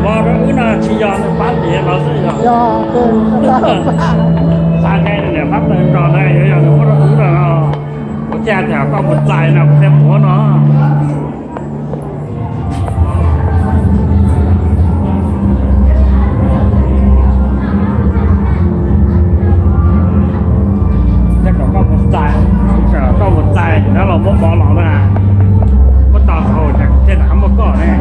Los rau wb no tsis yog nws pab ntiav los xwb yog. Xav nqe nws niam pab tawg nrog na, yuav yog nws muab rau wb no no. Kuv thiaj tias koj mus txais no, kuv thiaj puav no. Thiab kom koj mus txais, kom koj mus txais no los muab mov los na. Muab tau hauv ces thiaj li muaj koj ne.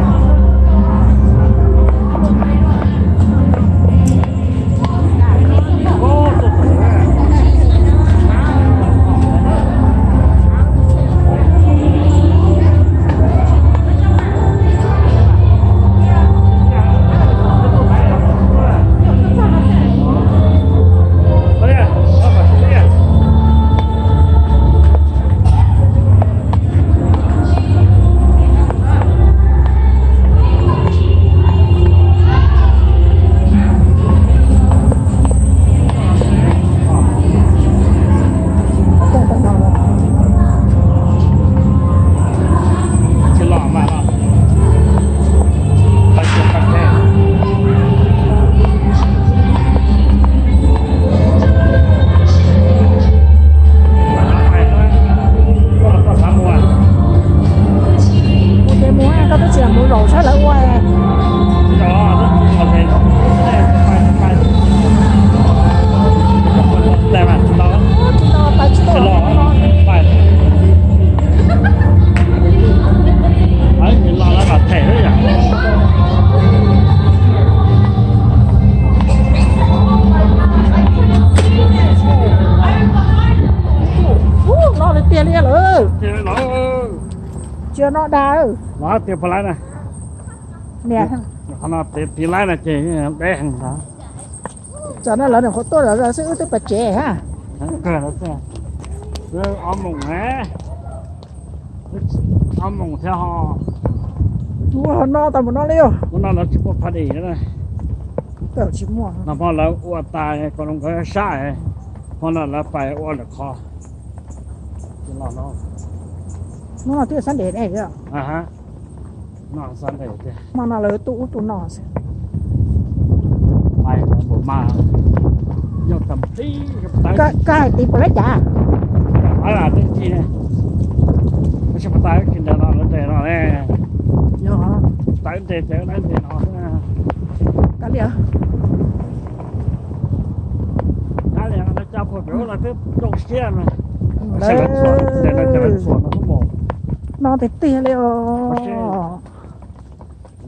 Mus ces mus, koj twb tsis mus zaum saib lawv ua. Tsis tau, pais tsis tau. Los lawv mam them xwb yom. Ub, no tiag tiag li lawm. Tsis no dag. Los tiag puas laib na. Niam, qhov no tiv laib no ces deb heev ntag. Tsam no lawv nyuam qhuav tuaj lawm xwb, wb twb pais tsev ha. Kawg lawm xwb. Wb ob moos, ob moos thiab ho. Ua no tas mus no li os. Ua no lawv tsis muaj party na. Tsis muaj. Nag hmo lawv ua tas kom nkawd sab, hmo no lawv pais ua lwm qhov. Hnub no twb Sunday ne. Hnub no Sunday tiag. Hmo no lawv tuaj ub tuaj no xwb. Pais npaum mas yog tam tib. Koj hais tias puas laib cas? Tam qab twb ncig ne. Tab sis puas tas wb tsis ntes no lawv ntes no ne. Yog tas wb ntes ces wb ntes no xwb na. Kav liam. Kav liam, lawv cov phuam pem ub lawv twb zoo siab no. Lawv txhuam no, no tiag tiag li os.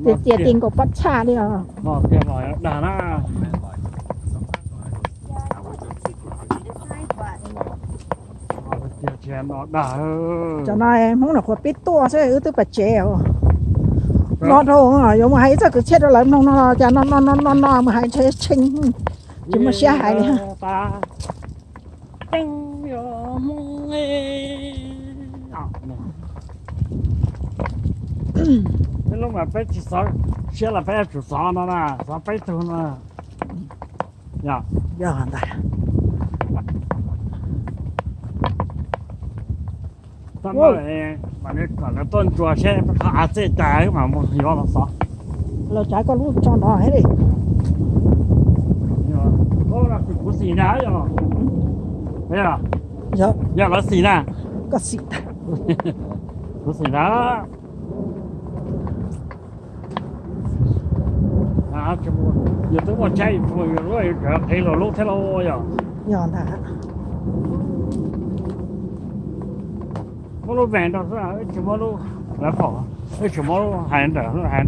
Tias tias ti nkaus pob tshaj li os. No tiag los dag na. Cov no Hmoob nyuam qhuav pib tuaj xwb wb twb pais tsev os. No dhau, yuav mus hais ib txoj kwv txhiaj rau lawv mloog no cas no no no no no mus hais ntshe tshee, tsis muaj siab hais li. Peb lub mas peb tsis xov siab los peb yuav tsum xov no na, xov peb tug no. Yog ntag. Txoj no mam li kom lawv tuaj ntsuas seb qhov av txij cas wb mam mus yuav los xov. Los tsav koj lub tso no thiab li. Kuv xim ntag yog, yog lawv xim na. Koj xim ntag. Kuv xim ntag. Yus twb muaj tsheb yus tsuas yus lub yus tseem qhib luag lub thiab lauj yog. Yog ntag. Muab lub veeg rau xwb, wb tsis muab lub, lawv pom, wb tsis muab lub hais ntawm lub hais.